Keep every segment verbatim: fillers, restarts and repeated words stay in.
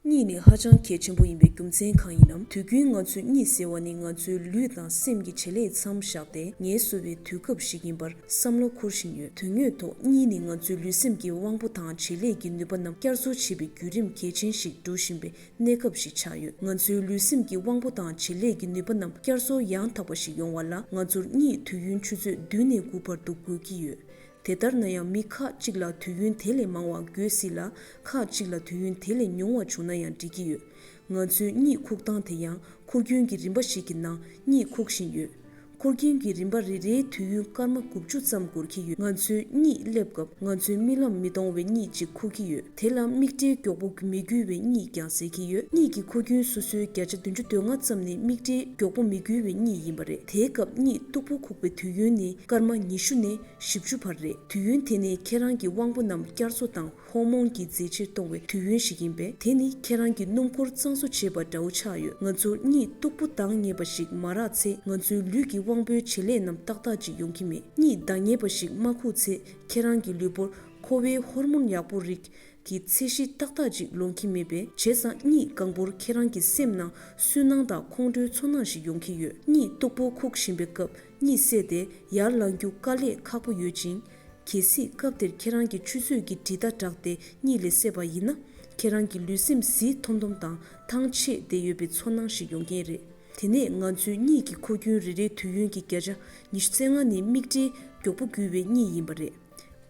གཉིད་ནི་ཧ་ཅང་གལ་ཆེན་པོ་ཡིན་པའི་རྒྱུ་མཚན་གང་ཡིན་ནམ། དུས་རྒྱུན་ང་ཚོས་གཉིད་སད་པ་ནི་ང་ཚོའི་ལུས་དང་སེམས་ཀྱི་བྱེད་ལས་མཚམས་བཞག་སྟེ་ངལ་གསོ་བའི་དུས་སྐབས་ཤིག་ཡིན་པར་བསམ་བློ་འཁོར་བཞིན་ཡོད། དོན་དངོས་ཐོག་གཉིད་ནི་ང་ཚོའི་ལུས་སེམས་ཀྱི་དབང་པོ་དང་བྱེད་ལས་ཀྱི་ནུས་པ་རྣམས་བསྐྱར་གསོ་བྱེད་པའི་བརྒྱུད་རིམ་གལ་ཆེན་ཞིག་འགྲོ་བཞིན་པའི་གནས་སྐབས་ཤིག་ཆགས་ཡོད། ང་ཚོའི་ལུས་སེམས་ཀྱི་དབང་པོ་དང་བྱེད་ལས་ཀྱི་ནུས་པ་རྣམས་བསྐྱར་གསོ་ཡང་དག་པ་ཞིག་ཡོང་བ་ལ་ང་ཚོར་གཉིད་དུས་ཡུན་ཆུ་ཚོད་བདུན་ནས་དགུ་བར་དུ་དགོས་ཀྱི་ཡོད། དེ་ལྟར་ན་ཡང་མི་ཁག་ཅིག་ལ་དུས་ཡུན་དེ་ལས་མང་བ་དགོས་སྲིད་ལ། ཁག་ཅིག་ལ་དུས་ཡུན་དེ་ལས་ཉུང་བ་བྱུང་ན་ཡང་འགྲིག་གི་ཡོད། ང་ཚོའི་གཉིད་ཁུག་སྟངས་དེ་ཡང་འཁོར་རྒྱུན་གྱི་རིམ་པ་ཞིག་གི་ནང་གཉིད་ཁུག་བཞིན་ཡོད། འཁོར་རྒྱུན་གྱི་རིམ་པ་རེ་རེའི་དུས་ཡུན་སྐར་མ་དགུ་བཅུ་ཙམ་འགོར་གྱི་ཡོད། ང་ཚོའི་གཉིད་སླེབས་སྐབས་ང་ཚོའི་རྨི་ལམ་མི་གཏོང་བའི་གཉིད་ཅིག་ཁུག་གི་ཡོད། དེ་ལ་མིག་འབྲས་མགྱོགས་པོ་མི་འགུལ་བའི་གཉིད་ཀྱང་ཟེར་གྱི་ཡོད། གཉིད་ཀྱི་འཁོར་རྒྱུན་སོ་སོའི་བརྒྱ་ཆ་བདུན་ཅུ་དོན་ལྔ་ཙམ་ནི་མིག་འབྲས་མགྱོགས་པོ་མི་འགུལ་བའི་གཉིད་ཡིན་པ་རེད། དེའི་སྐབས་གཉིད་སྟུག་པོ་ཁུག་པའི་དུས་ཡུན་ནི་སྐར་མ་ཉི་ཤུ་ནས་བཞི་བཅུ་བར་རེད། དུས་ཡུན་དེ་ནི་ཁྱེད་རང་གི་དབང་པོ་རྣམས་བསྐྱར་གསོ་དང་ཧོར་མོན་གྱི་མཛེས་ཆེར་གཏོང་བའི་དུས་ཡུན་ཞིག་ཡིན་པས། དེ་ནི་ཁྱེད་རང་གི་སྣུམ་འཁོར་གཙང་བཟོ་བྱེད་པ་འདྲ་བོ་ཆགས་ཡོད། ང་ཚོར་གཉིད་སྟུག་པོ་ལྡང་ངེས་པ་ཞིག་མ་རག་ཚེ་ང་ཚོའི་ལུས་ཀྱི་དབང་པོའི་བྱེད་ལས་རྣམས་ཏག་ཏག་ཅིག་ཡོང་གི་མེད། གཉིད་ལྡང་ངེས་པ་ཞིག་མ་ཁུག་ཚེ་ཁྱེད་རང་གི་ལུས་པོར་ཁོ་བོའི་ཧོར་མོན་ཡག་པོ་རིགས་ཀྱི་ཚད་གཞི་ཏག་ཏག་ཅིག་ལོན་གྱི་མེད་པས། བྱས་ཙང་གཉིད་གང་པོར་ཁྱེད་རང་གི་སེམས་ནང་སུན་སྣང་དང་ཁོང་ཁྲོའི་ཚོར་སྣང་ཞིག་ཡོང་གི་ཡོད། གཉིད་སྟུག་པོ་ཁུག་བཞིན་པའི་སྐབས་གཉིད་སད་དེ་ཡར་ལངས་རྒྱུ་དཀའ་ལས་ཁག་པོ་ཡོད་ཅིང་། གལ་སྲིད་སྐབས་དེར་ཁྱེད་རང་གི་ཆུ་ཚོད་ཀྱི་འབྲི་ཐག་བྲེགས་ཏེ་གཉིད་ལས་སད་པ་ཡིན་ན། ཁྱེད་རང་གི་ལུས་སེམས་བཟི་འཐོམ་འཐོམ་དང་ཐང་ཆད་བསྡད་ཡོད་པའི་ཚོར་སྣང་ཞིག་ཡོང་གི་རེད། དེ་ནས་ང་ཚོའི་གཉིད་ཀྱི་འཁོར་རྒྱུན་རེ་རེའི་དུས་ཡུན་གྱི་བརྒྱ་ཆ་ཉི་ཤུ་རྩ་ལྔ་ནི་མིག་འབྲས་མགྱོགས་པོ་འགུལ་བའི་གཉིད་ཡིན་པ་རེད།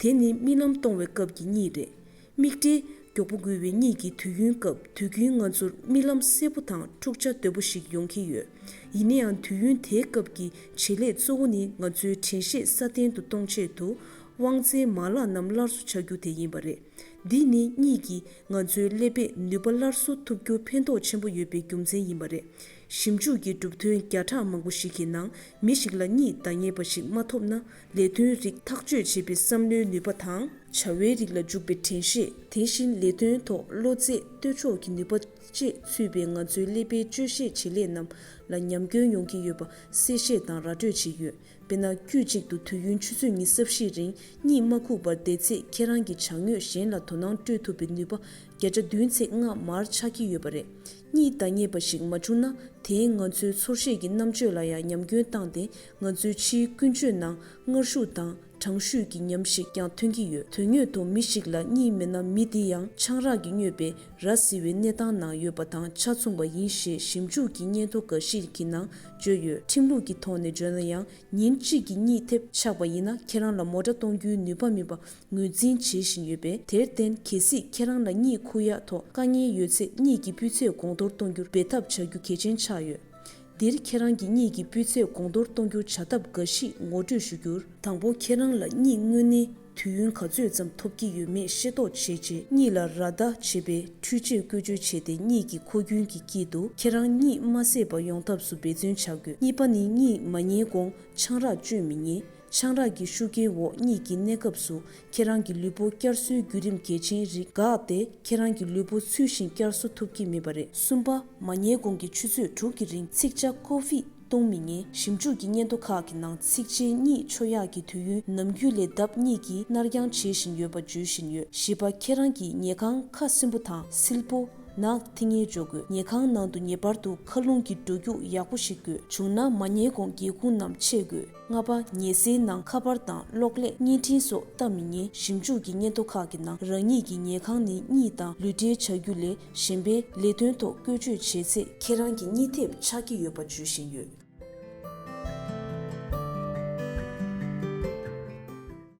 དེ་ནི་རྨི་ལམ་གཏོང་བའི་སྐབས་ཀྱི་གཉིད་རེད། མིག་འབྲས་མགྱོགས་པོ་འགུལ་བའི་གཉིད་ཀྱི་དུས་ཡུན་སྐབས་དུས་རྒྱུན་ང་ཚོར་རྨི་ལམ་གསལ་པོ་དང་འཁྲུག་ཆ་དོད་པོ་ཞིག་ཡོང་གི་ཡོད། ཡིན་ན་ཡང་དུས་ཡུན་དེའི་སྐབས་ཀྱི་བྱེད་ལས་གཙོ་བོ་ནི་ང་ཚོའི་དྲན་ཤེས་སྲ་བརྟན་དུ་གཏོང་ཆེད་དུ་དབང་རྩའི་མ་ལག་རྣམས་སླར་གསོ་བྱ་རྒྱུ་དེ་ཡིན་པ་རེད། འདི་ནི་གཉིད་ཀྱིས་ང་ཚོའི་ཀླད་པའི་ནུས་པ་སླར་གསོ་ཐུབ་རྒྱུ་ཕན་ཐོགས་ཆེན་པོ་ཡོད་པའི་རྒྱུ་མཚན་ཡིན་པ་རེད། ཞིབ་འཇུག་གི་གྲུབ་དོན་བརྒྱ་ཕྲག་མང་པོ་ཞིག་གི་ནང་མི་ཞིག་ལ་གཉིད་ལྡང་ངེས་པ་ཞིག་མ་ཐོབ་ན་ལས་དོན་རིགས་ཐག་གཅོད་བྱེད་པའི་བསམ་བློའི་ནུས་པ་དང་བྱ་བའི་རིགས་ལ་འཇུག་པའི་དྲན་ཤེས། དེ་བཞིན་ལས་དོན་ཐོག་བློ་རྩེ་ལྟོས་ཆོག་གི་ནུས་པ་བཅས་ཚུད་པའི་ང་ཚོའི་ཀླད་པའི་དཔྱོད་ཤེས་བྱེད་ལས་རྣམས་ལ་ཉམས་སྐྱོན་ཡོང་གི་ཡོད་པ་གསལ་བཤད་དང་ར་སྤྲོད་བྱས་ཡོད། དཔེར་ན། དཀྱུས་གཅིག་ཏུ་དུས་ཡུན་ཆུ་ཚོད་ཉི་ཤུ་རྩ་བཞི་རིང་གཉིད་མ་ཁུག་པར་བསྡད་ཚེ་ཁྱེད་རང་གི་བྱ་དངོས་གཞན་ལ་དོ་སྣང་སྤྲོད་ཐུབ་པའི་ནུས་པ་བརྒྱ་ཆ་བདུན་ཚེག་ལྔ་མར་ཆག་གི་ཡོད་པ་རེད། གཉིད་ལྡང་ངེས་པ་ཞིག་མ་བྱུང་ན་དེས་ང་ཚོའི་ཚོར་ཤེས་ཀྱི་རྣམ་དཔྱོད་ལ་ཡང་ཉམས་སྐྱོན་བཏང་སྟེ་ང་ཚོའི་ཕྱིའི་ཀུན་སྤྱོད་ནང་ངར་ཤུགས་དང་དྲང་ཤུས་ཀྱི་ཉམས་ཤིག་ཀྱང་ཐོན་གྱི་ཡོད། དོན་དངོས་ཐོག་མི་ཞིག་ལ་གཉིད་མེད་ན་མི་དེ་ཡང་ཆང་རག་གིས་མྱོས་པའི་ར་བཟི་བའི་གནས་སྟངས་ནང་ཡོད་པ་དང་ཆ་མཚུངས་པ་ཡིན་ཞེས་ཞིབ་འཇུག་གི་སྙན་ཐོ་འགའ་ཞིག་གི་ནང་བརྗོད་ཡོད། ཁྲིམས་ལུགས་ཀྱི་ཐོག་ནས་བརྗོད་ན་ཡང་ཉིན་གཅིག་གི་གཉིད་ཐེབས་ཆག་པ་ཡིན་ན་ཁྱེད་རང་ལ་མོ་ཊ་གཏོང་རྒྱུའི་ནུས་པ་མེད་པ་ངོས་འཛིན་བྱེད་བཞིན་ཡོད་པས། དེར་བརྟེན་གལ་སྲིད་ཁྱེད་རང་ལ་གཉིད་ཁུག་ཡག་ཐོག་དཀའ་ངལ་ཡོད་ཚེ་གཉིད་ཀྱི་སྤུས་ཚད་གོང་མཐོར་གཏོང་རྒྱུར་འབད་ཐབས་བྱ་རྒྱུ་གལ་ཆེན་ཆགས་ཡོད། འདིར་ཁྱེད་རང་གི་གཉིད་ཀྱི་སྤུས་ཚད་གོང་མཐོར་གཏོང་རྒྱུར་བྱ་ཐབས་འགའ་ཞིག་ངོ་སྤྲོད་ཞུ་རྒྱུར། དང་པོ། ཁྱེད་རང་ལ་གཉིད་སྔོན་གནས་དུས་ཡུན་ག་ཚོད་ཙམ་ཐོབ་ཀྱི་ཡོད་མེད་ཤེས་རྟོགས་བྱས་རྗེས་གཉིད་ལ་ར་བརྡ་བྱེད་པའི་འཕྲུལ་ཆས་བཀོལ་སྤྱོད་བྱས་ཏེ་གཉིད་ཀྱི་འཁོར་རྒྱུན་གྱི་དཀྱིལ་དུ་ཁྱེད་རང་གཉིད་མ་སད་པ་ཡོང་ཐབས་སུ་འབད་བརྩོན་བྱ་དགོས། གཉིས་པ་ནི་གཉིད་མ་ཉལ་གོང་ཆང་རག་སྤྱོད་མི་ཉན། ཆང་རག་གི་ཤུགས་རྐྱེན་འོག་གཉིད་ཀྱི་གནས་སྐབས་སུ་ཁྱེད་རང་གི་ལུས་པོ་བསྐྱར་གསོའི་བརྒྱུད་རིམ་གལ་ཆེན་རིགས་འགག་སྟེ་ཁྱེད་རང་གི་ལུས་པོ་ཚུལ་བཞིན་བསྐྱར་གསོ་ཐུབ་ཀྱི་མེད་པ་རེད། གསུམ་པ། མ་ཉལ་གོང་གི་ཆུ་ཚོད་དྲུག་གི་རིང་ཚིག་ཇ་ཀོ་ཧྥི་བཏུང་མི་ཉན། ཞིབ་འཇུག་གི་སྙན་ཐོ་ཁག་གི་ནང་ཚིག་ཇའི་གཉིད་འཕྱོ་ཡག་གི་དུས་ཡུན་ནམ་རྒྱུན་ལས་ལྡབ་གཉིས་ཀྱིས་ནར་འགྱངས་བྱེད་བཞིན་ཡོད་པ་བརྗོད་བཞིན་ཡོད། བཞི་པ། ཁྱེད་རང་གི་ཉལ་ཁང་ཁ་སིམ་པོ་དང་བསིལ་པོ། ནག་ཐིང་ངེར་འཇོག་དགོས། ཉལ་ཁང་ནང་དུ་ངེས་པར་དུ་མཁའ་རླུང་གི་འགྲོ་རྒྱུག་ཡག་པོ་ཞིག་དགོས། བྱུང་ན་མ་ཉལ་གོང་སྒེའུ་ཁུང་རྣམས་ཕྱེ་དགོས། ལྔ་པ། ཉལ་སའི་ནང་ཁ་པར་དང་གློག་ཀླད་བརྙན་འཕྲིན་སོགས་ལྟ་མི་ཉན། ཞིབ་འཇུག་གི་སྙན་ཐོ་ཁག་གི་ནང་རང་ཉིད་ཀྱི་ཉལ་ཁང་ནི་གཉིད་དང་ལུས་འབྲེལ་བྱ་རྒྱུ་ལས་གཞན་པའི་ལས་དོན་ཐོག་བཀོལ་སྤྱོད་བྱས་ཚེ་ཁྱེད་རང་གི་གཉིད་ཐེབས་ཆགས་ཀྱི་ཡོད་པ་བརྗོད་བཞིན་ཡོད།